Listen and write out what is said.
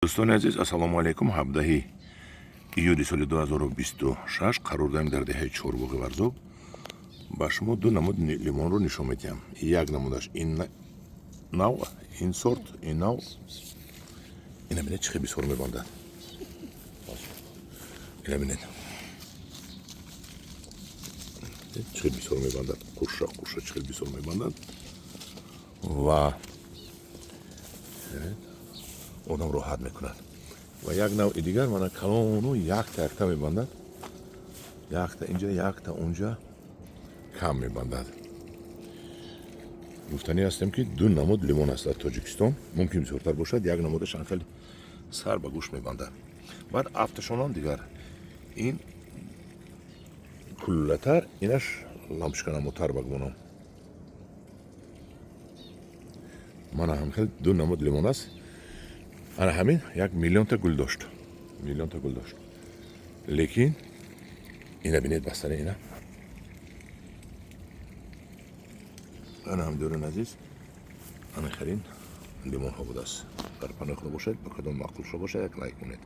Дӯстони азиз, ассалому алайкум. 17 июли соли 2026 қарор дорем дар деҳаи Чорбоғи Варзоб. Ба шумо ду намуд лимонро нишон медиҳам. Як намудаш ин нав, ин сорт, ин нав. Ина бинед, чӣ хел бисёр мебандад. Ина бинед, чӣ хел бисёр мебандад, қурша қурша чӣ хел бисёр мебандад ва одам роҳат мекунад. Ва як навъи дигар мана, калону якта якта мебандад, якта инҷа, якта унҷа, кам мебандад. Гуфтанӣ ҳастем, ки ду намуд лимон аст дар Тоҷикистон, мумкин бисёртар бошад. Як намудаш анхел сар ба гӯш мебандад, баъд афташонам дигар, ин куллатар, инаш ламшиканамотар ба гумонам. Мана ҳамхел ду намуд лимон аст. Ана ҳамин як миллионта гул дошт, миллионта гул дошт, лекин ина бинед, бастани ина. Ана ҳам, дӯрон азиз, ана харин лимонҳо будааст. Дар паноҳи Худо бошед. Ба кадом маъқул шуда бошад, як лайк монед.